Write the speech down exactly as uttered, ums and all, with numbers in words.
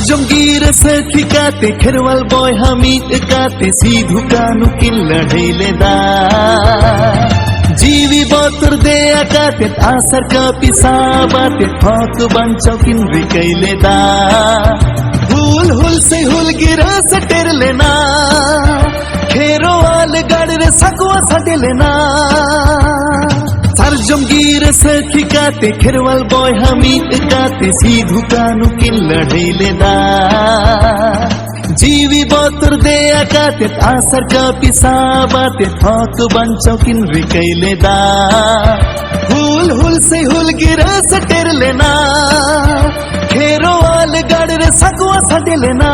ᱡᱚᱝᱜᱤᱨ ᱥᱟᱹᱠᱷᱤ ᱠᱟᱛᱮ ᱠᱷᱮᱨᱣᱟᱞ ᱵᱚᱭᱦᱟ ᱢᱤᱫ ᱠᱟᱛᱮ ᱥᱤᱫᱷᱩ ᱠᱟᱹᱱᱦᱩ ᱠᱤᱱ ᱞᱟᱹᱲᱦᱟᱹᱭ ᱞᱮᱫᱟ᱾ ᱡᱤᱣᱤ ᱵᱚᱛᱚᱨ ᱫᱮᱭᱟ ᱠᱟᱛᱮ ᱟᱥᱟᱨ ᱠᱟᱹᱯᱤ ᱥᱟᱵ ᱟᱛᱮ ᱦᱚᱠ ᱵᱟᱧᱪᱟᱣ ᱠᱤᱱ ᱨᱤᱠᱟᱹᱭ ᱞᱮᱫᱟ᱾ ᱦᱩᱞ ᱦᱩᱞ ᱥᱮ ᱦᱩᱞ ᱜᱤᱨᱟᱹ ᱥᱮᱴᱮᱨ ᱞᱮᱱᱟ᱾ ᱠᱷᱮᱨᱣᱟᱞ ᱜᱟᱲ ᱨᱮ ᱥᱟᱠᱣᱟ ᱥᱟᱰᱮ ᱞᱮᱱᱟ᱾ ᱥᱟᱨᱡᱚᱢ ᱜᱤᱨᱟᱹ ᱥᱟᱹᱠᱷᱤ ᱠᱟᱛᱮ ᱠᱷᱮᱨᱣᱟᱞ ᱵᱚᱭᱦᱟ ᱢᱤᱫ ᱠᱟᱛᱮ ᱥᱤᱫᱷᱩ ᱠᱟᱹᱱᱦᱩ ᱠᱤᱱ ᱞᱟᱹᱲᱦᱟᱹᱭ ᱞᱮᱫᱟ᱾ ᱡᱤᱣᱤ ᱵᱚᱛᱚᱨ ᱫᱮᱭᱟ ᱠᱟᱛᱮ ᱟᱥᱟᱨ ᱠᱟᱹᱯᱤ ᱥᱟᱵ ᱟᱛᱮ ᱦᱚᱠ ᱵᱟᱧᱪᱟᱣ ᱠᱤᱱ ᱨᱤᱠᱟᱹᱭ ᱞᱮᱫᱟ᱾ ᱦᱩᱞ ᱦᱩᱞ ᱥᱮ ᱦᱩᱞ ᱜᱤᱨᱟᱹ ᱥᱮᱴᱮᱨ ᱞᱮᱱᱟ᱾ ᱠᱷᱮᱨᱣᱟᱞ ᱜᱟᱲ ᱨᱮ ᱥᱟᱠᱣᱟ ᱥᱟᱰᱮ ᱞᱮᱱᱟ᱾